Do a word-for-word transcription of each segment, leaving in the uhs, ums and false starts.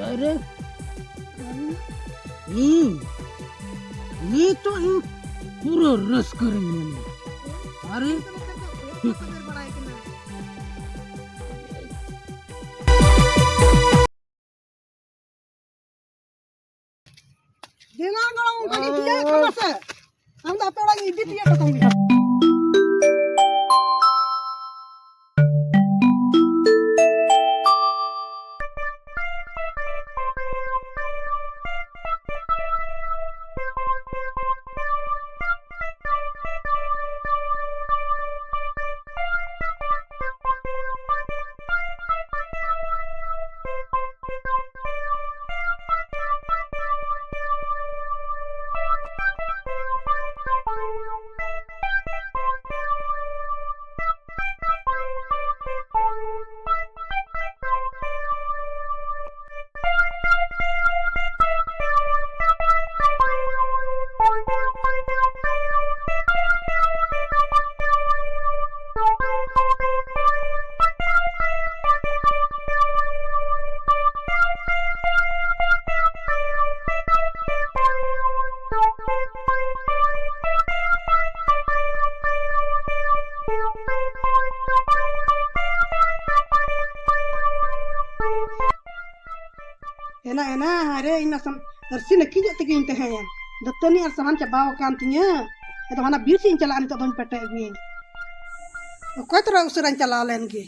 ᱟᱨᱮ, ᱤᱧ ᱱᱤᱛᱚᱜ ᱤᱧ ᱯᱩᱨᱟᱹ ᱨᱟᱹᱥᱠᱟᱹ ᱨᱮᱧ ᱢᱮᱱᱟᱜᱼᱟ᱾ ᱟᱨᱮ, ᱫᱮᱞᱟ ᱜᱚᱲᱚᱢ, ᱚᱱᱠᱟ ᱜᱮ ᱛᱤᱭᱟᱹᱜ ᱠᱟᱱᱟ ᱥᱮ? ᱟᱢ ᱫᱚ ᱟᱯᱮ ᱚᱲᱟᱜ ᱤᱧ ᱤᱫᱤ ᱛᱤᱭᱟᱹᱜ ᱠᱟᱛᱟᱢ ᱜᱮ᱾ ᱮᱱᱟ, ᱮᱱᱟ, ᱟᱨᱮ, ᱤᱧ ᱢᱟ ᱥᱟᱢ-, ᱟᱹᱨᱥᱤ ᱱᱟᱹᱠᱤᱧᱚᱜ ᱛᱮᱜᱮᱧ ᱛᱟᱦᱮᱸᱭᱮᱱ᱾ ᱫᱟᱹᱛᱟᱹᱱᱤ ᱟᱨ ᱥᱟᱦᱟᱱ ᱪᱟᱵᱟᱣ ᱟᱠᱟᱱ ᱛᱤᱧᱟᱹ᱾ ᱟᱫᱚ ᱦᱟᱱᱟ ᱵᱤᱨ ᱥᱮᱫ ᱤᱧ ᱪᱟᱞᱟᱜᱼᱟ, ᱱᱤᱛᱚᱜ ᱫᱚᱧ ᱯᱮᱴᱮᱡ ᱟᱹᱜᱩᱭᱟᱹᱧ᱾ ᱚᱠᱚᱭ ᱛᱚᱨᱟ ᱩᱥᱟᱹᱨᱟᱧ ᱪᱟᱞᱟᱣ ᱞᱮᱱ ᱜᱮ᱾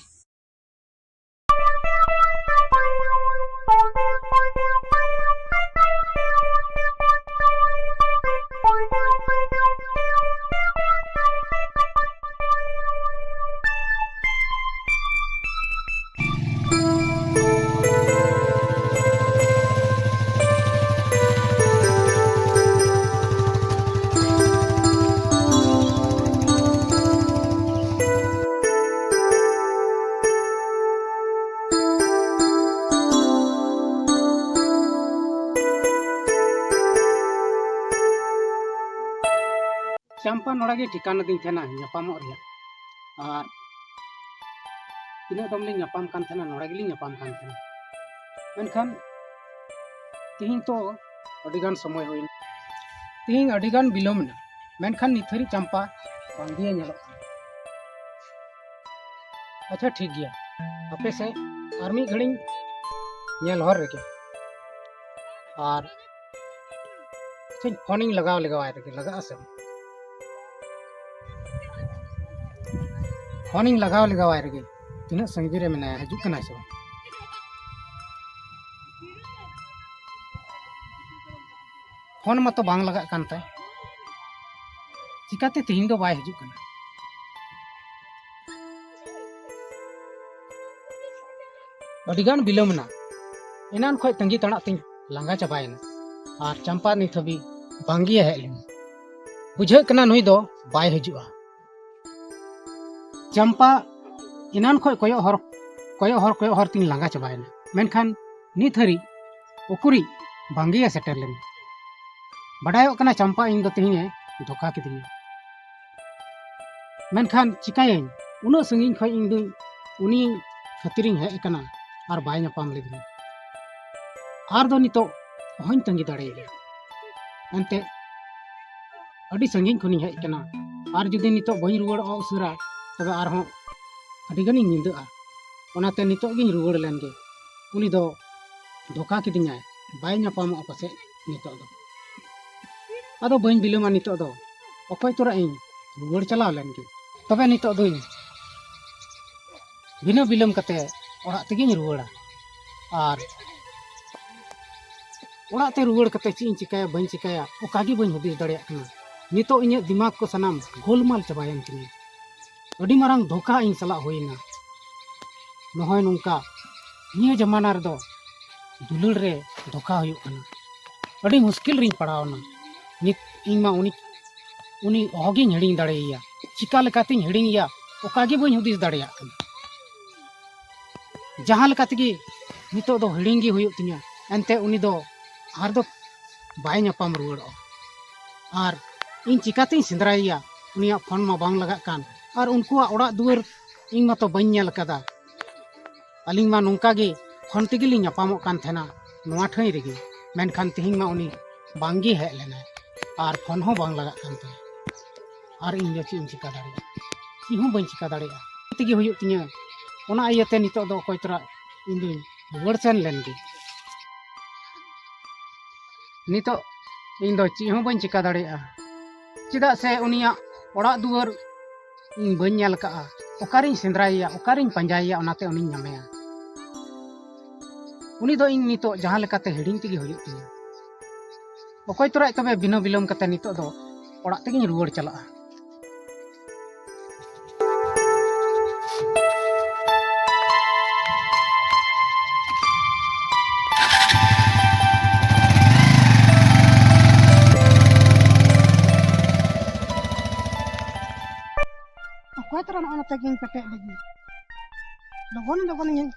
ᱪᱟᱢᱯᱟ ᱱᱚᱰᱮ ᱜᱮ ᱴᱷᱤᱠᱟᱹᱱᱟ ᱫᱤᱧ ᱛᱟᱦᱮᱱᱟ ᱧᱟᱯᱟᱢᱚᱜ ᱨᱮᱭᱟᱜ᱾ ᱟᱨ ᱛᱤᱱᱟᱹᱜ ᱫᱚᱢ ᱞᱤᱧ ᱧᱟᱯᱟᱢ ᱠᱟᱱ ᱛᱟᱦᱮᱱᱟ, ᱱᱚᱰᱮ ᱜᱮᱞᱤᱧ ᱧᱟᱯᱟᱢ ᱠᱟᱱ ᱛᱟᱦᱮᱱᱟ᱾ ᱢᱮᱱᱠᱷᱟᱱ ᱛᱤᱦᱤᱧ ᱛᱚ ᱟᱹᱰᱤᱜᱟᱱ ᱥᱚᱢᱚᱭ ᱦᱩᱭᱱᱟ, ᱛᱤᱦᱤᱧ ᱟᱹᱰᱤᱜᱟᱱ ᱵᱤᱞᱚᱢ ᱮᱱᱟ, ᱢᱮᱱᱠᱷᱟᱱ ᱱᱤᱛ ᱦᱟᱹᱨᱤᱡ ᱪᱟᱢᱯᱟ ᱵᱟᱝᱜᱮ ᱧᱮᱞᱚᱜ ᱠᱟᱱᱟ᱾ ᱟᱪᱪᱷᱟ, ᱴᱷᱤᱠ ᱜᱮᱭᱟ, ᱦᱟᱯᱮ ᱥᱮ ᱟᱨ ᱢᱤᱫ ᱜᱷᱟᱹᱲᱤᱡ ᱧᱮᱞ ᱦᱚᱨ ᱨᱮᱜᱮ᱾ ᱟᱨ ᱟᱪᱪᱷᱟᱧ ᱯᱷᱳᱱᱤᱧ ᱞᱟᱜᱟᱣ ᱞᱮᱜᱟᱣᱟᱭ ᱨᱮᱜᱮ, ᱞᱟᱜᱟᱜᱼᱟ ᱥᱮ ᱵᱟᱝ? ᱯᱷᱳᱱᱤᱧ ᱞᱟᱜᱟᱣ ᱞᱮᱜᱟᱣᱟᱭ ᱨᱮᱜᱮ, ᱛᱤᱱᱟᱹᱜ ᱥᱟᱺᱜᱤᱧ ᱨᱮ ᱢᱮᱱᱟᱭᱟ, ᱦᱤᱡᱩᱜ ᱠᱟᱱᱟᱭ ᱥᱮ ᱵᱟᱝ? ᱯᱷᱳᱱ ᱢᱟᱛᱚ ᱵᱟᱝ ᱞᱟᱜᱟᱜ ᱠᱟᱱ ᱛᱟᱭ, ᱪᱤᱠᱟᱛᱮ ᱛᱮᱦᱮᱧ ᱫᱚ ᱵᱟᱭ ᱦᱤᱡᱩᱜ ᱠᱟᱱᱟ? ᱟᱹᱰᱤᱜᱟᱱ ᱵᱤᱞᱚᱢ ᱮᱱᱟ, ᱮᱱᱟᱱ ᱠᱷᱚᱱ ᱛᱟᱺᱜᱤ ᱛᱟᱲᱟᱜ ᱛᱤᱧ ᱞᱟᱸᱜᱟ ᱪᱟᱵᱟᱭᱮᱱᱟ᱾ ᱟᱨ ᱪᱟᱢᱯᱟ ᱱᱤᱛ ᱦᱟᱹᱵᱤᱡ ᱵᱟᱝᱜᱮ ᱦᱮᱡ ᱞᱮᱱᱟ᱾ ᱵᱩᱡᱷᱟᱹᱜ ᱠᱟᱱᱟ ᱱᱩᱭ ᱫᱚ ᱵᱟᱭ ᱦᱤᱡᱩᱜᱼᱟ᱾ ᱪᱟᱢᱯᱟ ᱮᱱᱟᱱ ᱠᱷᱚᱱ ᱠᱚᱭᱚᱜ ᱦᱚᱨ, ᱠᱚᱭᱚᱜ ᱦᱚᱨ, ᱠᱚᱭᱚᱜ ᱦᱚᱨ ᱛᱤᱧ ᱞᱟᱸᱜᱟ ᱪᱟᱵᱟᱭᱮᱱᱟ, ᱢᱮᱱᱠᱷᱟᱱ ᱱᱤᱛ ᱦᱟᱹᱨᱤᱡ ᱩᱠᱩᱨᱤᱡ ᱵᱟᱝᱜᱮ ᱥᱮᱴᱮᱨ ᱞᱮᱱᱟ᱾ ᱵᱟᱰᱟᱭᱚᱜ ᱠᱟᱱᱟ ᱪᱟᱢᱯᱟ ᱤᱧ ᱫᱚ ᱛᱮᱦᱮᱧᱮ ᱫᱷᱳᱠᱟ ᱠᱤᱫᱤᱧᱟ᱾ ᱢᱮᱱᱠᱷᱟᱱ ᱪᱤᱠᱟᱹᱭᱟᱹᱧ, ᱩᱱᱟᱹᱜ ᱥᱟᱺᱜᱤᱧ ᱠᱷᱚᱱ ᱤᱧ ᱫᱚ ᱩᱱᱤ ᱠᱷᱟᱹᱛᱤᱨᱤᱧ ᱦᱮᱡ ᱟᱠᱟᱱᱟ ᱟᱨ ᱵᱟᱭ ᱧᱟᱯᱟᱢ ᱞᱤᱫᱤᱧᱟ᱾ ᱟᱨ ᱫᱚ ᱱᱤᱛᱚᱜ ᱚᱦᱚᱧ ᱛᱟᱺᱜᱤ ᱫᱟᱲᱮᱭᱟᱭᱟ᱾ ᱮᱱᱛᱮ ᱟᱹᱰᱤ ᱥᱟᱺᱜᱤᱧ ᱠᱷᱚᱱᱤᱧ ᱦᱮᱡ ᱟᱠᱟᱱᱟ, ᱟᱨ ᱡᱩᱫᱤ ᱱᱤᱛᱚᱜ ᱵᱟᱹᱧ ᱨᱩᱣᱟᱹᱲᱚᱜᱼᱟ ᱩᱥᱟᱹᱨᱟ, ᱛᱚᱵᱮ ᱟᱨᱦᱚᱸ ᱟᱹᱰᱤ ᱜᱟᱱᱤᱧ ᱧᱤᱫᱟᱹᱜᱼᱟ᱾ ᱚᱱᱟᱛᱮ ᱱᱤᱛᱚᱜ ᱜᱤᱧ ᱨᱩᱣᱟᱹᱲ ᱞᱮᱱ ᱜᱮ᱾ ᱩᱱᱤ ᱫᱚ ᱫᱷᱳᱠᱟ ᱠᱤᱫᱤᱧᱟᱭ, ᱵᱟᱭ ᱧᱟᱯᱟᱢᱚᱜᱼᱟ ᱯᱟᱥᱮᱡ ᱱᱤᱛᱚᱜ ᱫᱚ᱾ ᱟᱫᱚ ᱵᱟᱹᱧ ᱵᱤᱞᱚᱢᱟ ᱱᱤᱛᱚᱜ ᱫᱚ, ᱚᱠᱚᱭ ᱛᱚᱨᱟ ᱤᱧ ᱨᱩᱣᱟᱹᱲ ᱪᱟᱞᱟᱣ ᱞᱮᱱ ᱜᱮ᱾ ᱛᱚᱵᱮ ᱱᱤᱛᱚᱜ ᱫᱚᱧ ᱵᱤᱱᱟᱹ ᱵᱤᱞᱚᱢ ᱠᱟᱛᱮ ᱚᱲᱟᱜ ᱛᱮᱜᱤᱧ ᱨᱩᱣᱟᱹᱲᱟ᱾ ᱟᱨ ᱚᱲᱟᱜ ᱛᱮ ᱨᱩᱣᱟᱹᱲ ᱠᱟᱛᱮ ᱪᱮᱫ ᱤᱧ ᱪᱤᱠᱟᱹᱭᱟ, ᱵᱟᱹᱧ ᱪᱤᱠᱟᱹᱭᱟ, ᱚᱠᱟ ᱜᱮ ᱵᱟᱹᱧ ᱦᱩᱫᱤᱥ ᱫᱟᱲᱮᱭᱟᱜ ᱠᱟᱱᱟ᱾ ᱱᱤᱛᱚᱜ ᱤᱧᱟᱹᱜ ᱫᱤᱢᱟᱜᱽ ᱠᱚ ᱥᱟᱱᱟᱢ ᱜᱳᱞᱢᱟᱞ ᱪᱟᱵᱟᱭᱮᱱ ᱛᱤᱧᱟᱹ᱾ ᱟᱹᱰᱤ ᱢᱟᱨᱟᱝ ᱫᱷᱳᱠᱟ ᱤᱧ ᱥᱟᱞᱟᱜ ᱦᱩᱭᱱᱟ᱾ ᱱᱚᱜᱼᱚᱭ ᱱᱚᱝᱠᱟ ᱱᱤᱭᱟᱹ ᱡᱟᱢᱟᱱᱟ ᱨᱮᱫᱚ ᱫᱩᱞᱟᱹᱲ ᱨᱮ ᱫᱷᱳᱠᱟ ᱦᱩᱭᱩᱜ ᱠᱟᱱᱟ᱾ ᱟᱹᱰᱤ ᱢᱩᱥᱠᱤᱞ ᱨᱤᱧ ᱯᱟᱲᱟᱣᱱᱟ᱾ ᱱᱤᱛ ᱤᱧ ᱢᱟ ᱩᱱᱤ, ᱩᱱᱤ ᱚᱦᱚᱜᱤᱧ ᱦᱤᱲᱤᱧ ᱫᱟᱲᱮᱭᱟᱭᱟ᱾ ᱪᱤᱠᱟ ᱞᱮᱠᱟᱛᱤᱧ ᱦᱤᱲᱤᱧᱮᱭᱟ, ᱚᱠᱟ ᱜᱮ ᱵᱟᱹᱧ ᱦᱩᱫᱤᱥ ᱫᱟᱲᱮᱭᱟᱜ ᱠᱟᱱᱟ᱾ ᱡᱟᱦᱟᱸ ᱞᱮᱠᱟ ᱛᱮᱜᱮ ᱱᱤᱛᱚᱜ ᱫᱚ ᱦᱤᱲᱤᱧ ᱜᱮ ᱦᱩᱭᱩᱜ ᱛᱤᱧᱟᱹ, ᱮᱱᱛᱮ ᱩᱱᱤ ᱫᱚ ᱟᱨ ᱫᱚ ᱵᱟᱭ ᱧᱟᱯᱟᱢ ᱨᱩᱣᱟᱹᱲᱚᱜᱼᱟ᱾ ᱟᱨ ᱤᱧ ᱪᱤᱠᱟᱛᱤᱧ ᱥᱮᱸᱫᱽᱨᱟᱭᱮᱭᱟ? ᱩᱱᱤᱭᱟᱜ ᱯᱷᱳᱱ ᱢᱟ ᱵᱟᱝ ᱞᱟᱜᱟᱜ ᱠᱟᱱ, ᱟᱨ ᱩᱱᱠᱩᱣᱟᱜ ᱚᱲᱟᱜ ᱫᱩᱣᱟᱹᱨ ᱤᱧ ᱢᱟᱛᱚ ᱵᱟᱹᱧ ᱧᱮᱞ ᱟᱠᱟᱫᱟ᱾ ᱟᱹᱞᱤᱧ ᱢᱟ ᱱᱚᱝᱠᱟ ᱜᱮ ᱯᱷᱳᱱ ᱛᱮᱜᱮ ᱞᱤᱧ ᱧᱟᱯᱟᱢᱚᱜ ᱠᱟᱱ ᱛᱟᱦᱮᱱᱟ ᱱᱚᱣᱟ ᱴᱷᱟᱹᱭ ᱨᱮᱜᱮ, ᱢᱮᱱᱠᱷᱟᱱ ᱛᱮᱦᱮᱧ ᱢᱟ ᱩᱱᱤ ᱵᱟᱝᱜᱮ ᱦᱮᱡ ᱞᱮᱱᱟᱭ ᱟᱨ ᱯᱷᱳᱱ ᱦᱚᱸ ᱵᱟᱝ ᱞᱟᱜᱟᱜ ᱠᱟᱱ ᱛᱟᱭᱟ᱾ ᱟᱨ ᱤᱧ ᱫᱚ ᱪᱮᱫ ᱤᱧ ᱪᱤᱠᱟ ᱫᱟᱲᱮᱭᱟᱜᱼᱟ? ᱪᱮᱫ ᱦᱚᱸ ᱵᱟᱹᱧ ᱪᱤᱠᱟ ᱫᱟᱲᱮᱭᱟᱜᱼᱟ᱾ ᱛᱮᱜᱮ ᱦᱩᱭᱩᱜ ᱛᱤᱧᱟᱹ᱾ ᱚᱱᱟ ᱤᱭᱟᱹᱛᱮ ᱱᱤᱛᱚᱜ ᱫᱚ ᱚᱠᱚᱭ ᱛᱚᱨᱟ ᱤᱧ ᱫᱩᱧ ᱨᱩᱣᱟᱹᱲ ᱥᱮᱱ ᱞᱮᱱ ᱜᱮ᱾ ᱱᱤᱛᱚᱜ ᱤᱧ ᱫᱚ ᱪᱮᱫ ᱦᱚᱸ ᱵᱟᱹᱧ ᱪᱤᱠᱟ ᱫᱟᱲᱮᱭᱟᱜᱼᱟ, ᱪᱮᱫᱟᱜ ᱥᱮ ᱩᱱᱤᱭᱟᱜ ᱚᱲᱟᱜ ᱫᱩᱣᱟᱹᱨ ᱤᱧ ᱵᱟᱹᱧ ᱧᱮᱞ ᱟᱠᱟᱫᱼᱟ᱾ ᱚᱠᱟᱨᱤᱧ ᱥᱮᱸᱫᱽᱨᱟᱭᱮᱭᱟ, ᱚᱠᱟᱨᱤᱧ ᱯᱟᱸᱡᱟᱭᱮᱭᱟ, ᱚᱱᱟᱛᱮ ᱩᱱᱤᱧ ᱧᱟᱢᱮᱭᱟ᱾ ᱩᱱᱤ ᱫᱚ ᱤᱧ ᱱᱤᱛᱚᱜ ᱡᱟᱦᱟᱸ ᱞᱮᱠᱟᱛᱮ ᱦᱤᱲᱤᱧ ᱛᱮᱜᱮ ᱦᱩᱭᱩᱜ ᱛᱤᱧᱟᱹ᱾ ᱚᱠᱚᱭ ᱛᱚᱨᱟᱭ ᱛᱚᱵᱮ ᱵᱤᱱᱟᱹ ᱵᱤᱞᱚᱢ ᱠᱟᱛᱮ ᱱᱤᱛᱚᱜ ᱫᱚ ᱚᱲᱟᱜ ᱛᱮᱜᱤᱧ ᱨᱩᱣᱟᱹᱲ ᱪᱟᱞᱟᱜᱼᱟ᱾ ᱚᱠᱚᱭ ᱛᱚᱨᱟ ᱱᱚᱜᱼᱚ ᱱᱚᱛᱮ ᱜᱤᱧ ᱯᱮᱴᱮᱡ ᱞᱟᱹᱜᱤᱫ᱾ ᱞᱚᱜᱚᱱ ᱞᱚᱜᱚᱱ ᱤᱧ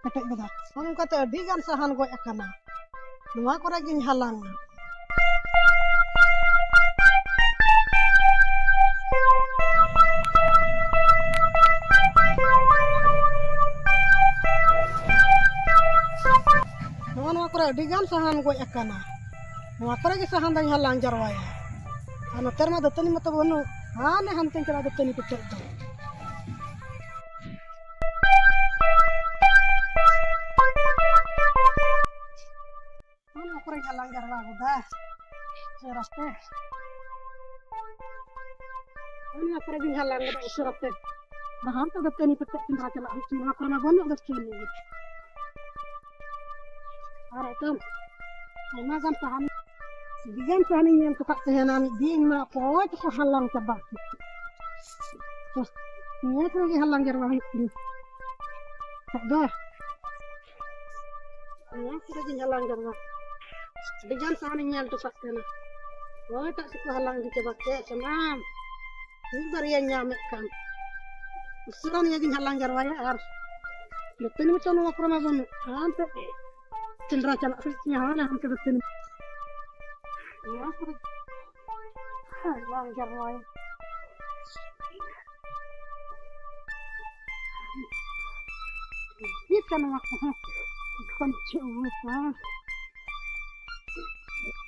ᱯᱮᱴᱮᱡ ᱜᱚᱫᱟ᱾ ᱱᱚᱜᱼᱚ ᱱᱚᱝᱠᱟᱛᱮ ᱟᱹᱰᱤ ᱜᱟᱱ ᱥᱟᱦᱟᱱ ᱜᱚᱡ ᱟᱠᱟᱱᱟ᱾ ᱱᱚᱣᱟ ᱠᱚᱨᱮ ᱜᱤᱧ ᱦᱟᱞᱟᱝᱟ᱾ ᱱᱚᱜᱼᱚ ᱱᱚᱣᱟ ᱠᱚᱨᱮ ᱟᱹᱰᱤ ᱜᱟᱱ ᱥᱟᱦᱟᱱ ᱜᱚᱡ ᱟᱠᱟᱱᱟ᱾ ᱱᱚᱣᱟ ᱠᱚᱨᱮ ᱜᱮ ᱥᱟᱦᱟᱱ ᱫᱚᱧ ᱦᱟᱞᱟᱝ ᱡᱟᱨᱣᱟᱭᱟ᱾ ᱟᱨ ᱱᱚᱛᱮ ᱨᱮᱢᱟ ᱫᱟᱹᱛᱟᱹᱱᱤ ᱢᱟᱛᱚ ᱵᱟᱹᱱᱩᱜ, ᱦᱟᱱᱮ ᱦᱟᱱᱛᱮᱧ ᱪᱟᱞᱟᱜᱼᱟ ᱫᱟᱹᱛᱟᱹᱱᱤ ᱯᱮᱴᱮᱡ ᱫᱚ᱾ ᱚᱱᱟ ᱠᱚᱨᱮ ᱦᱟᱞᱟᱝ ᱡᱟᱨᱣᱟ ᱜᱚᱫᱟ ᱩᱥᱟᱹᱨᱟᱛᱮ᱾ ᱚᱱᱟ ᱠᱚᱨᱮ ᱜᱤᱧ ᱦᱟᱞᱟᱝ ᱜᱚᱫᱟ ᱩᱥᱟᱹᱨᱟᱛᱮ᱾ ᱟᱨ ᱦᱟᱱᱛᱮ ᱫᱟᱹᱛᱟᱹᱱᱤ ᱯᱮᱴᱮᱡ ᱥᱮᱸᱫᱽᱨᱟ ᱪᱟᱞᱟᱜ ᱦᱩᱭᱩᱜ ᱠᱟᱱᱟ, ᱱᱚᱣᱟ ᱠᱚᱨᱮ ᱢᱟ ᱵᱟᱹᱱᱩᱜ ᱫᱟᱹᱛᱟᱹᱱᱤ ᱜᱮ᱾ ᱟᱨ ᱮᱠᱫᱚᱢ ᱟᱭᱢᱟ ᱜᱟᱱ ᱥᱟᱦᱟᱱ, ᱟᱹᱰᱤ ᱜᱟᱱ ᱥᱟᱦᱟᱱᱤᱧ ᱧᱮᱞ ᱦᱚᱴᱚ ᱠᱟᱜ ᱛᱟᱦᱮᱱᱟ, ᱢᱤᱫ ᱫᱤᱱ ᱢᱟ ᱚᱠᱚᱭ ᱪᱚᱠᱚ ᱦᱟᱞᱟᱝ ᱪᱟᱵᱟ ᱠᱮᱫ᱾ ᱱᱤᱭᱟᱹ ᱠᱚᱨᱮ ᱜᱮ ᱦᱟᱞᱟᱝ ᱡᱟᱨᱣᱟ ᱦᱩᱭᱩᱜ ᱠᱟᱱᱟ᱾ ᱟᱫᱚ ᱱᱚᱣᱟ ᱠᱚᱨᱮ ᱜᱤᱧ ᱦᱟᱞᱟᱝ ᱡᱟᱨᱣᱟ᱾ ᱟᱹᱰᱤ ᱜᱟᱱ ᱥᱟᱦᱟᱱᱤᱧ ᱧᱮᱞ ᱦᱚᱴᱚ ᱠᱟᱜ ᱛᱟᱦᱮᱱᱟ, ᱚᱠᱚᱭ ᱴᱟᱜ ᱪᱚᱠᱚ ᱦᱟᱞᱟᱝ ᱤᱫᱤ ᱪᱟᱵᱟ ᱠᱮᱫ ᱥᱟᱱᱟᱢ᱾ ᱢᱤᱫ ᱵᱟᱨᱭᱟᱧ ᱧᱟᱢᱮᱫ ᱠᱟᱱ᱾ ᱩᱥᱟᱹᱨᱟ ᱱᱤᱭᱟᱹ ᱜᱤᱧ ᱦᱟᱞᱟᱝ ᱡᱟᱨᱣᱟᱭᱟ᱾ ᱟᱨ ᱫᱟᱹᱛᱟᱹᱱᱤ ᱢᱟᱛᱚ ᱱᱚᱣᱟ ᱠᱚᱨᱮ ᱢᱟ ᱵᱟᱹᱱᱩᱜ᱾ ᱦᱟᱱᱛᱮ ᱥᱮᱸᱫᱽᱨᱟ ᱪᱟᱞᱟᱜ ᱦᱩᱭᱩᱜ ᱛᱤᱧᱟ, ᱦᱟᱱᱮ ᱦᱟᱱᱛᱮ ᱫᱟᱹᱛᱟᱹᱱᱤ᱾ ᱱᱚᱣᱟ ᱠᱚᱨᱮ ᱦᱟᱞᱟᱝ ᱡᱟᱨᱣᱟᱭᱟ᱾ ᱪᱮᱫ ᱠᱟᱱᱟ ᱱᱚᱣᱟ ᱠᱚᱦᱚᱸ?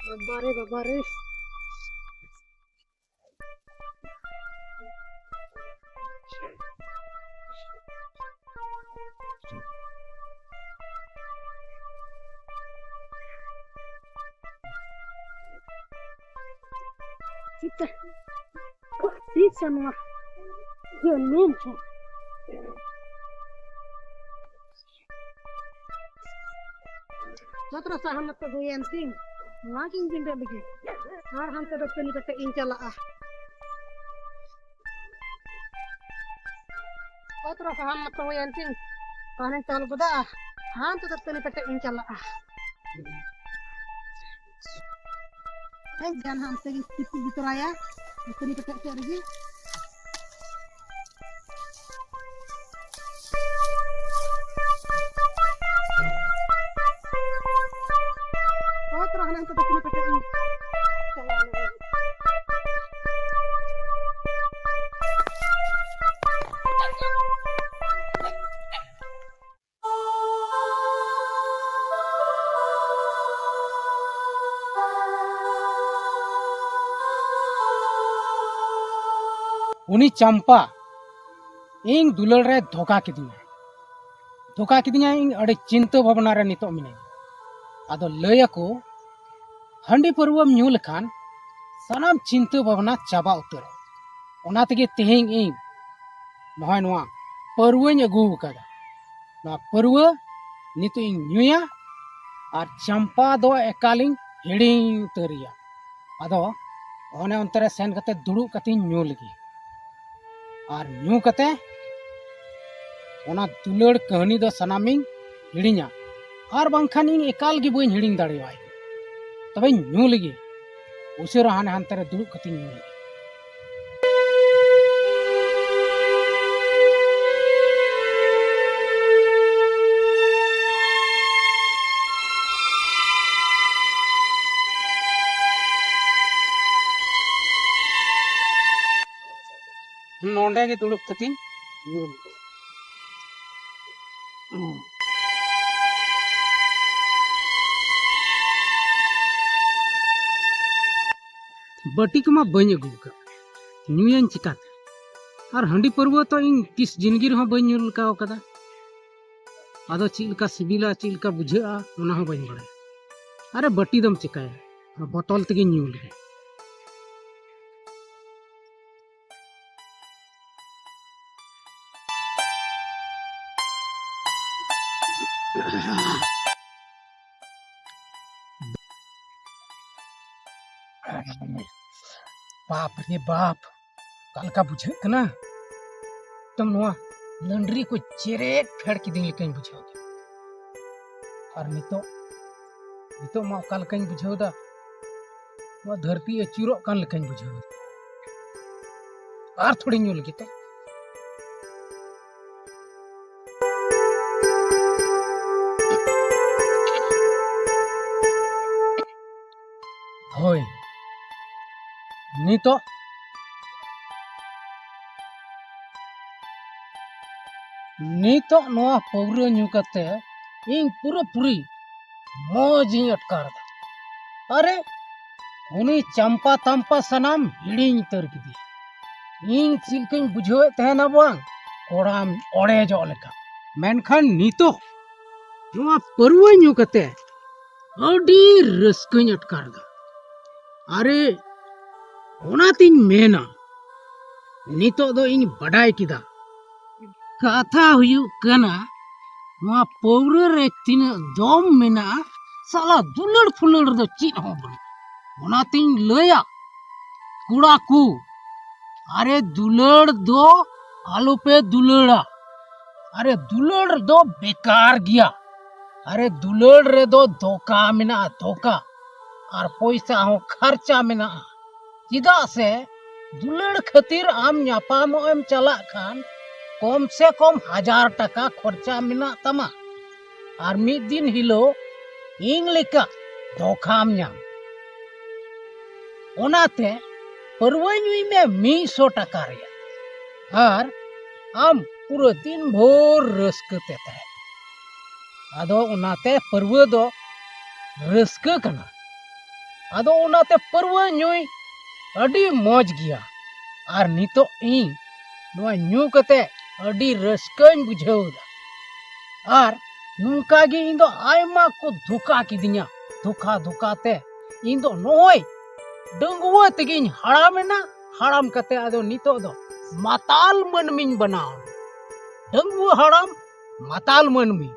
ᱵᱟᱵᱟ ᱨᱮ, ᱵᱟᱵᱟ ᱨᱮ᱾ ᱪᱤᱠᱟᱹ? ᱛᱤᱥ ᱱᱚᱣᱟ ᱡᱟᱹᱱᱩᱢ ᱦᱚᱸ? ᱢᱟᱛᱨᱚ ᱥᱟᱦᱟᱱ ᱢᱟᱛᱚ ᱦᱩᱭᱮᱱ ᱛᱤᱧ, ᱱᱚᱣᱟ ᱜᱤᱧ ᱵᱤᱸᱰᱟᱹ ᱞᱮᱜᱮ, ᱟᱨ ᱦᱟᱱᱛᱮ ᱫᱚ ᱫᱟᱹᱛᱟᱹᱱᱤ ᱠᱟᱛᱮ ᱤᱧ ᱪᱟᱞᱟᱜᱼᱟ᱾ ᱢᱟᱛᱨᱚ ᱥᱟᱦᱟᱱ ᱢᱟᱛᱚ ᱦᱩᱭᱮᱱ ᱛᱤᱧ, ᱥᱟᱦᱟᱱᱤᱧ ᱪᱟᱞ ᱜᱚᱫᱟ, ᱦᱟᱱᱛᱮ ᱫᱚ ᱫᱟᱹᱛᱟᱹᱱᱤ ᱠᱟᱛᱮ ᱤᱧ ᱪᱟᱞᱟᱜᱼᱟ᱾ ᱦᱮᱸ, ᱡᱟᱱ ᱦᱟᱱᱛᱮ ᱜᱮ ᱛᱤᱯᱤ ᱤᱫᱤ ᱛᱚᱨᱟᱭᱟ, ᱫᱟᱹᱛᱟᱹᱱᱤ ᱠᱟᱛᱮ ᱪᱮᱫ ᱨᱮᱜᱮ᱾ ᱦᱳᱭ, ᱛᱚᱨᱟ ᱦᱟᱱᱮ ᱦᱟᱱᱛᱮ ᱫᱟᱹᱛᱟᱹᱱᱤ ᱠᱟᱛᱮ ᱤᱧ ᱪᱟᱞᱟᱣ ᱞᱮᱱ ᱜᱮ᱾ ᱩᱱᱤ ᱪᱟᱢᱯᱟ ᱤᱧ ᱫᱩᱞᱟᱹᱲ ᱨᱮ ᱫᱷᱳᱠᱟ ᱠᱤᱫᱤᱧᱟ᱾ ᱫᱷᱳᱠᱟ ᱠᱤᱫᱤᱧᱟ, ᱤᱧ ᱟᱹᱰᱤ ᱪᱤᱱᱛᱟᱹ ᱵᱷᱟᱵᱽᱱᱟ ᱨᱮ ᱱᱤᱛᱚᱜ ᱢᱤᱱᱟᱹᱧᱟ᱾ ᱟᱫᱚ ᱞᱟᱹᱭ ᱟᱠᱚ, ᱦᱟᱺᱰᱤ ᱯᱟᱹᱨᱣᱟᱹᱢ ᱧᱩ ᱞᱮᱠᱷᱟᱱ ᱥᱟᱱᱟᱢ ᱪᱤᱱᱛᱟᱹ ᱵᱷᱟᱵᱽᱱᱟ ᱪᱟᱵᱟ ᱩᱛᱟᱹᱨᱚᱜᱼᱟ᱾ ᱚᱱᱟ ᱛᱮᱜᱮ ᱛᱮᱦᱮᱧ ᱤᱧ ᱱᱚᱜᱼᱚᱭ ᱱᱚᱣᱟ ᱯᱟᱹᱨᱣᱟᱹᱧ ᱟᱹᱜᱩ ᱟᱠᱟᱫᱟ᱾ ᱱᱚᱣᱟ ᱯᱟᱹᱨᱣᱟᱹ ᱱᱤᱛᱚᱜ ᱤᱧ ᱧᱩᱭᱟ ᱟᱨ ᱪᱟᱢᱯᱟ ᱫᱚ ᱮᱠᱟᱞᱤᱧ ᱦᱤᱲᱤᱧ ᱩᱛᱟᱹᱨᱮᱭᱟ᱾ ᱟᱫᱚ ᱚᱱᱮ ᱚᱱᱛᱮ ᱨᱮ ᱥᱮᱱ ᱠᱟᱛᱮ ᱫᱩᱲᱩᱵ ᱠᱟᱛᱮᱧ ᱧᱩ ᱞᱮᱜᱮ᱾ ᱟᱨ ᱧᱩ ᱠᱟᱛᱮ ᱚᱱᱟ ᱫᱩᱞᱟᱹᱲ ᱠᱟᱹᱦᱱᱤ ᱫᱚ ᱥᱟᱱᱟᱢᱤᱧ ᱦᱤᱲᱤᱧᱟ᱾ ᱟᱨ ᱵᱟᱝᱠᱷᱟᱱ ᱤᱧ ᱮᱠᱟᱞ ᱜᱮ ᱵᱟᱹᱧ ᱦᱤᱲᱤᱧ ᱫᱟᱲᱮᱭᱟᱭ᱾ ᱛᱚᱵᱮᱧ ᱧᱩ ᱞᱮᱜᱮ᱾ ᱩᱥᱟᱹᱨᱟ ᱦᱟᱱᱮ ᱦᱟᱱᱛᱮ ᱨᱮ ᱫᱩᱲᱩᱵ ᱠᱟᱛᱮᱧ ᱧᱩ ᱞᱮᱜᱮ᱾ ᱱᱚᱰᱮ ᱜᱮ ᱫᱩᱲᱩᱵ ᱠᱟᱛᱮᱧ ᱧᱩ ᱞᱮᱜᱮ᱾ ᱵᱟᱹᱴᱤ ᱠᱚᱢᱟ ᱵᱟᱹᱧ ᱟᱹᱜᱩ ᱟᱠᱟᱫ, ᱧᱩᱭᱟᱹᱧ ᱪᱤᱠᱟᱹᱛᱮ? ᱟᱨ ᱦᱟᱺᱰᱤ ᱯᱟᱹᱨᱣᱟᱹ ᱛᱚ ᱤᱧ ᱛᱤᱥ ᱡᱤᱱᱫᱮᱜᱤ ᱨᱮᱦᱚᱸ ᱵᱟᱹᱧ ᱧᱩ ᱞᱮᱠᱟ ᱟᱠᱟᱫᱟ᱾ ᱟᱫᱚ ᱪᱮᱫ ᱞᱮᱠᱟ ᱥᱤᱵᱤᱞᱟ, ᱪᱮᱫ ᱞᱮᱠᱟ ᱵᱩᱡᱷᱟᱹᱜᱼᱟ, ᱚᱱᱟ ᱦᱚᱸ ᱵᱟᱹᱧ ᱵᱟᱲᱟᱭᱟ᱾ ᱟᱨᱮ, ᱵᱟᱹᱴᱤ ᱫᱚᱢ ᱪᱤᱠᱟᱹᱭᱟ, ᱵᱚᱛᱚᱞ ᱛᱮᱜᱮᱧ ᱧᱩ ᱞᱮᱜᱮ᱾ ᱵᱟᱯ ᱨᱮ ᱵᱟᱯ, ᱚᱠᱟ ᱞᱮᱠᱟ ᱵᱩᱡᱷᱟᱹᱜ ᱠᱟᱱᱟ᱾ ᱮᱠᱫᱚᱢ ᱱᱚᱣᱟ ᱞᱟᱹᱱᱰᱨᱤ ᱠᱚ ᱪᱮᱨᱮᱡ ᱯᱷᱮᱰ ᱠᱤᱫᱤᱧ ᱞᱮᱠᱟᱧ ᱵᱩᱡᱷᱟᱹᱣ ᱠᱮᱫᱟ᱾ ᱟᱨ ᱱᱤᱛᱚᱜ, ᱱᱤᱛᱚᱜ ᱢᱟ ᱚᱠᱟ ᱞᱮᱠᱟᱧ ᱵᱩᱡᱷᱟᱹᱣ ᱮᱫᱟ, ᱱᱚᱣᱟ ᱫᱷᱟᱹᱨᱛᱤ ᱟᱹᱪᱩᱨᱚᱜ ᱠᱟᱱ ᱞᱮᱠᱟᱧ ᱵᱩᱡᱷᱟᱹᱣ ᱮᱫᱟ᱾ ᱟᱨ ᱛᱷᱚᱲᱤ ᱧᱩ ᱞᱟᱹᱜᱤᱫ ᱛᱮ᱾ ᱦᱳᱭ, ᱱᱤᱛᱚᱜ, ᱱᱤᱛᱚᱜ ᱱᱚᱣᱟ ᱯᱟᱹᱣᱨᱟᱹ ᱧᱩ ᱠᱟᱛᱮ ᱤᱧ ᱯᱩᱨᱟᱹᱯᱩᱨᱤ ᱢᱚᱡᱽ ᱤᱧ ᱟᱴᱠᱟᱨ ᱮᱫᱟ᱾ ᱟᱨᱮ, ᱩᱱᱤ ᱪᱟᱢᱯᱟ ᱛᱟᱢᱯᱟ ᱥᱟᱱᱟᱢ ᱦᱤᱲᱤᱧ ᱩᱛᱟᱹᱨ ᱠᱮᱫᱮᱭᱟ᱾ ᱤᱧ ᱪᱮᱫ ᱞᱮᱠᱟᱧ ᱵᱩᱡᱷᱟᱹᱣᱮᱫ ᱛᱟᱦᱮᱱᱟ ᱵᱟᱝ, ᱠᱚᱲᱟᱢ ᱚᱲᱮᱡᱚᱜ ᱞᱮᱠᱟ᱾ ᱢᱮᱱᱠᱷᱟᱱ ᱱᱤᱛᱚᱜ ᱱᱚᱣᱟ ᱯᱟᱹᱨᱣᱟᱹ ᱧᱩ ᱠᱟᱛᱮ ᱟᱹᱰᱤ ᱨᱟᱹᱥᱠᱟᱹᱧ ᱟᱴᱠᱟᱨ ᱮᱫᱟ᱾ ᱟᱨᱮ, ᱚᱱᱟᱛᱤᱧ ᱢᱮᱱᱟ, ᱱᱤᱛᱚᱜ ᱫᱚ ᱤᱧ ᱵᱟᱰᱟᱭ ᱠᱮᱫᱟ᱾ ᱠᱟᱛᱷᱟ ᱦᱩᱭᱩᱜ ᱠᱟᱱᱟ, ᱱᱚᱣᱟ ᱯᱟᱹᱣᱨᱟᱹ ᱨᱮ ᱛᱤᱱᱟᱹᱜ ᱫᱚᱢ ᱢᱮᱱᱟᱜᱼᱟ, ᱥᱟᱞᱟ ᱫᱩᱞᱟᱹᱲ ᱯᱷᱩᱞᱟᱹᱲ ᱨᱮᱫᱚ ᱪᱮᱫ ᱦᱚᱸ ᱵᱟᱹᱱᱩᱜᱼᱟ᱾ ᱚᱱᱟᱛᱤᱧ ᱞᱟᱹᱭᱟ, ᱠᱚᱲᱟ ᱠᱚ, ᱟᱨᱮ, ᱫᱩᱞᱟᱹᱲ ᱫᱚ ᱟᱞᱚᱯᱮ ᱫᱩᱞᱟᱹᱲᱟ᱾ ᱟᱨᱮ, ᱫᱩᱞᱟᱹᱲ ᱫᱚ ᱵᱮᱠᱟᱨ ᱜᱮᱭᱟ᱾ ᱟᱨᱮ, ᱫᱩᱞᱟᱹᱲ ᱨᱮᱫᱚ ᱫᱷᱳᱠᱟ ᱢᱮᱱᱟᱜᱼᱟ, ᱫᱷᱳᱠᱟ᱾ ᱟᱨ ᱯᱚᱭᱥᱟ ᱦᱚᱸ ᱠᱷᱟᱨᱪᱟ ᱢᱮᱱᱟᱜᱼᱟ᱾ ᱪᱮᱫᱟᱜ ᱥᱮ ᱫᱩᱞᱟᱹᱲ ᱠᱷᱟᱹᱛᱤᱨ ᱟᱢ ᱧᱟᱯᱟᱢᱚᱜ ᱮᱢ ᱪᱟᱞᱟᱜ ᱠᱷᱟᱱ ᱠᱚᱢ ᱥᱮ ᱠᱚᱢ ᱦᱟᱡᱟᱨ ᱴᱟᱠᱟ ᱠᱷᱚᱨᱪᱟ ᱢᱮᱱᱟᱜ ᱛᱟᱢᱟ᱾ ᱟᱨ ᱢᱤᱫ ᱫᱤᱱ ᱦᱤᱞᱳᱜ ᱤᱧ ᱞᱮᱠᱟ ᱫᱷᱳᱠᱟᱢ ᱧᱟᱢ᱾ ᱚᱱᱟᱛᱮ ᱯᱟᱹᱨᱣᱟᱹ ᱧᱩᱭ ᱢᱮ ᱢᱤᱫ ᱥᱚ ᱴᱟᱠᱟ ᱨᱮᱭᱟᱜ, ᱟᱨ ᱟᱢ ᱯᱩᱨᱟᱹ ᱫᱤᱱ ᱵᱷᱳᱨ ᱨᱟᱹᱥᱠᱟᱹ ᱛᱮ ᱛᱟᱦᱮᱸ᱾ ᱟᱫᱚ ᱚᱱᱟᱛᱮ ᱯᱟᱹᱨᱣᱟᱹ ᱫᱚ ᱨᱟᱹᱥᱠᱟᱹ ᱠᱟᱱᱟ᱾ ᱟᱫᱚ ᱚᱱᱟᱛᱮ ᱯᱟᱹᱨᱣᱟᱹ ᱧᱩᱭ ᱟᱹᱰᱤ ᱢᱚᱡᱽ ᱜᱮᱭᱟ᱾ ᱟᱨ ᱱᱤᱛᱚᱜ ᱤᱧ ᱱᱚᱣᱟ ᱧᱩ ᱠᱟᱛᱮ ᱟᱹᱰᱤ ᱨᱟᱹᱥᱠᱟᱹᱧ ᱵᱩᱡᱷᱟᱹᱣ ᱮᱫᱟ᱾ ᱟᱨ ᱱᱚᱝᱠᱟ ᱜᱮ ᱤᱧ ᱫᱚ ᱟᱭᱢᱟ ᱠᱚ ᱫᱷᱳᱠᱟ ᱠᱤᱫᱤᱧᱟ᱾ ᱫᱷᱳᱠᱟ ᱫᱷᱳᱠᱟ ᱛᱮ ᱤᱧ ᱫᱚ ᱱᱚᱜᱼᱚᱭ ᱰᱟᱺᱜᱩᱣᱟᱹ ᱛᱮᱜᱮᱧ ᱦᱟᱲᱟᱢ ᱮᱱᱟ᱾ ᱦᱟᱲᱟᱢ ᱠᱟᱛᱮ ᱟᱫᱚ ᱱᱤᱛᱚᱜ ᱫᱚ ᱢᱟᱛᱟᱞ ᱢᱟᱹᱱᱢᱤᱧ ᱵᱮᱱᱟᱣ ᱮᱱᱟ᱾ ᱰᱟᱺᱜᱩᱣᱟᱹ ᱦᱟᱲᱟᱢ, ᱢᱟᱛᱟᱞ ᱢᱟᱹᱱᱢᱤ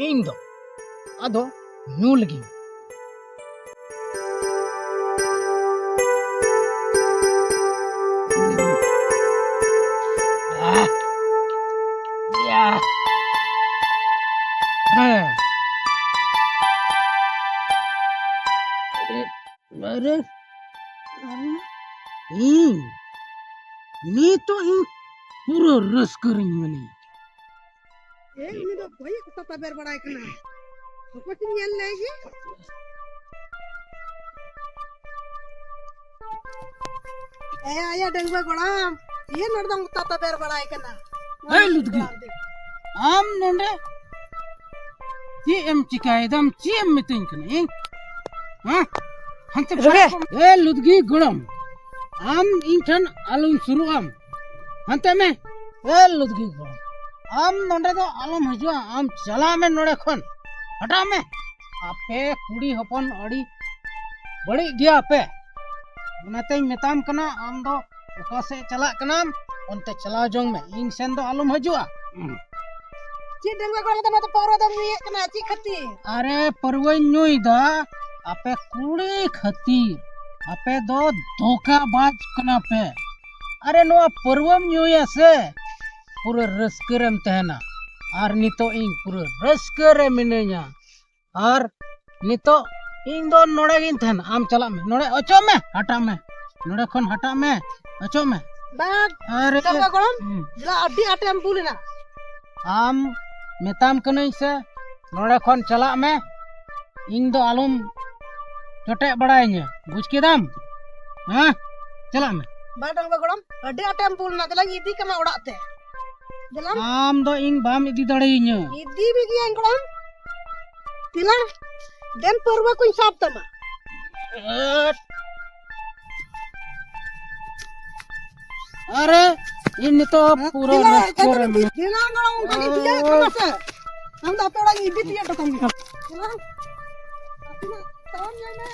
ᱤᱧ ᱫᱚ᱾ ᱟᱫᱚ ᱧᱩ ᱞᱮᱜᱤᱧ᱾ ᱟᱦ, ᱤᱭᱟ᱾ ᱦᱮᱸ᱾ ᱟᱨᱮ, ᱤᱧ ᱱᱤᱛᱚᱜ ᱤᱧ ᱯᱩᱨᱟᱹ ᱨᱟᱹᱥᱠᱟᱹ ᱨᱤᱧ ᱢᱤᱱᱟᱹᱧᱟ᱾ ᱮ, ᱩᱱᱤ ᱫᱚ ᱚᱠᱚᱭᱮ ᱠᱚᱛᱟ ᱛᱟᱵᱮᱨ ᱵᱟᱲᱟᱭ ᱠᱟᱱᱟ? ᱚᱠᱚᱭ ᱪᱚᱧ ᱧᱮᱞ ᱞᱮᱭ ᱜᱮ᱾ ᱮ, ᱟᱭᱟ ᱰᱟᱺᱜᱩᱣᱟᱹ ᱜᱚᱲᱟᱢ, ᱤᱭᱟᱹ ᱱᱚᱰᱮ ᱫᱚ ᱠᱚᱛᱟ ᱛᱟᱵᱮᱨ ᱵᱟᱲᱟᱭ ᱠᱟᱱᱟ᱾ ᱮ, ᱞᱩᱫᱽᱜᱤ, ᱟᱢ ᱱᱚᱰᱮ ᱪᱮᱫ ᱮᱢ ᱪᱤᱠᱟᱭᱮᱫᱟᱢ? ᱪᱮᱫ ᱮᱢ ᱢᱤᱛᱟᱹᱧ ᱠᱟᱱᱟ ᱤᱧ? ᱦᱮᱸ? ᱦᱟᱱᱛᱮ ᱨᱮᱵᱮ᱾ ᱯᱟᱨᱠᱚᱢ-, ᱮ ᱞᱩᱫᱽᱜᱤ ᱜᱚᱲᱚᱢ, ᱟᱢ ᱤᱧ ᱴᱷᱮᱱ ᱟᱞᱚᱢ ᱥᱩᱨᱩᱜ ᱟᱢ᱾ ᱦᱟᱱᱛᱮ ᱢᱮ᱾ ᱮ ᱞᱩᱫᱽᱜᱤ ᱜᱚᱲᱚᱢ, ᱟᱢ ᱱᱚᱰᱮ ᱫᱚ ᱟᱞᱚᱢ ᱦᱤᱡᱩᱜᱼᱟ᱾ ᱟᱢ ᱪᱟᱞᱟᱜ ᱢᱮ ᱱᱚᱰᱮ ᱠᱷᱚᱱ᱾ ᱦᱟᱴᱟᱜ ᱢᱮ᱾ ᱟᱯᱮ ᱠᱩᱲᱤ ᱦᱚᱯᱚᱱ ᱟᱹᱰᱤ ᱵᱟᱹᱲᱤᱡ ᱜᱮᱭᱟ ᱯᱮ᱾ ᱚᱱᱟᱛᱮᱧ ᱢᱮᱛᱟᱢ ᱠᱟᱱᱟ, ᱟᱢ ᱫᱚ ᱚᱠᱟ ᱥᱮᱫ ᱪᱟᱞᱟᱜ ᱠᱟᱱᱟᱢ, ᱚᱱᱛᱮ ᱪᱟᱞᱟᱣ ᱡᱚᱝ ᱢᱮ, ᱤᱧ ᱥᱮᱱ ᱫᱚ ᱟᱞᱚᱢ ᱦᱤᱡᱩᱜᱼᱟ᱾ ᱪᱮᱫ ᱰᱟᱺᱜᱩᱣᱟᱹ ᱠᱚᱲᱟ ᱠᱟᱛᱮ ᱱᱚᱣᱟ ᱫᱚ ᱯᱟᱹᱣᱨᱟᱹ ᱫᱚᱢ ᱧᱩᱭᱮᱫ ᱠᱟᱱᱟ? ᱪᱮᱫ ᱠᱷᱟᱹᱛᱤᱨ? ᱟᱨᱮ, ᱯᱟᱹᱨᱣᱟᱹᱧ ᱧᱩᱭᱫᱟ ᱟᱯᱮ ᱠᱩᱲᱤ ᱠᱷᱟᱹᱛᱤᱨ᱾ ᱟᱯᱮ ᱫᱚ ᱫᱷᱳᱠᱟᱵᱟᱡᱽ ᱠᱟᱱᱟ ᱯᱮ᱾ ᱟᱨᱮ, ᱱᱚᱣᱟ ᱯᱟᱹᱨᱣᱟᱹᱢ ᱧᱩᱭᱟ ᱥᱮ, ᱯᱩᱨᱟᱹ ᱨᱟᱹᱥᱠᱟᱹ ᱨᱮᱢ ᱛᱟᱦᱮᱱᱟ᱾ ᱟᱨ ᱱᱤᱛᱚᱜ ᱤᱧ ᱯᱩᱨᱟᱹ ᱨᱟᱹᱥᱠᱟᱹ ᱨᱮ ᱢᱤᱱᱟᱹᱧᱟ᱾ ᱟᱨ ᱱᱤᱛᱚᱜ ᱤᱧ ᱫᱚ ᱱᱚᱰᱮ ᱜᱤᱧ ᱛᱟᱦᱮᱱᱟ᱾ ᱟᱢ ᱪᱟᱞᱟᱜ ᱢᱮ, ᱱᱚᱰᱮ ᱚᱪᱚᱜ ᱢᱮ, ᱦᱟᱴᱟᱜ ᱢᱮ, ᱱᱚᱰᱮ ᱠᱷᱚᱱ ᱦᱟᱴᱟᱜ ᱢᱮ, ᱚᱪᱚᱜ ᱢᱮ᱾ ᱵᱟᱝ, ᱟᱨ ᱰᱟᱺᱜᱩᱣᱟᱹ ᱜᱚᱲᱚᱢ, ᱦᱩᱸ᱾ ᱡᱮᱞᱟ ᱟᱹᱰᱤ ᱟᱸᱴᱮᱢ ᱵᱩᱞ ᱮᱱᱟ᱾ ᱟᱢ ᱢᱮᱛᱟᱢ ᱠᱟᱹᱱᱟᱹᱧ ᱥᱮ, ᱱᱚᱰᱮ ᱠᱷᱚᱱ ᱪᱟᱞᱟᱜ ᱢᱮ, ᱤᱧ ᱫᱚ ᱟᱞᱚᱢ ᱡᱚᱴᱮᱫ ᱵᱟᱲᱟᱭᱤᱧᱟᱹ, ᱵᱩᱡᱽ ᱠᱮᱫᱟᱢ? ᱦᱮᱸ, ᱪᱟᱞᱟᱜ ᱢᱮ᱾ ᱵᱟᱝ ᱰᱟᱺᱜᱩᱣᱟᱹ ᱜᱚᱲᱚᱢ, ᱟᱹᱰᱤ ᱟᱸᱴᱮᱢ ᱵᱩᱞ ᱮᱱᱟ, ᱫᱮᱞᱟᱧ ᱤᱫᱤ ᱠᱟᱢᱟ ᱚᱲᱟᱜ ᱛᱮ᱾ ᱫᱮᱞᱟ᱾ ᱟᱢ ᱫᱚ ᱤᱧ ᱵᱟᱢ ᱤᱫᱤ ᱫᱟᱲᱮᱭᱟᱹᱧᱟᱹ᱾ ᱤᱫᱤ ᱢᱮᱜᱮᱭᱟᱹᱧ ᱜᱚᱲᱚᱢ᱾ ᱫᱮᱞᱟ, ᱫᱮᱱ ᱯᱟᱹᱨᱣᱟᱹ ᱠᱚᱧ ᱥᱟᱵ ᱛᱟᱢᱟ᱾ ᱟᱹᱴ᱾ ᱤᱧ ᱱᱤᱛᱚᱜ ᱯᱩᱨᱟᱹ ᱨᱟᱹᱥᱠᱟᱹ ᱨᱮ ᱢᱮᱱᱟᱹᱧ᱾ ᱫᱮᱞᱟ ᱜᱚᱲᱚ, ᱚᱱᱠᱟ ᱜᱮ ᱛᱤᱭᱟᱹᱜ ᱠᱟᱱᱟ ᱥᱮ? ᱟᱢ ᱫᱚ ᱟᱯᱮ ᱚᱲᱟᱜ ᱤᱧ ᱤᱫᱤ ᱛᱤᱭᱟᱹᱜ ᱦᱚᱴᱚ ᱠᱟᱢ ᱜᱮ᱾ ᱫᱮᱞᱟ᱾ ᱟᱹᱛᱤᱱᱟᱜ ᱛᱟᱲᱟᱢ ᱧᱮᱞ ᱢᱮ᱾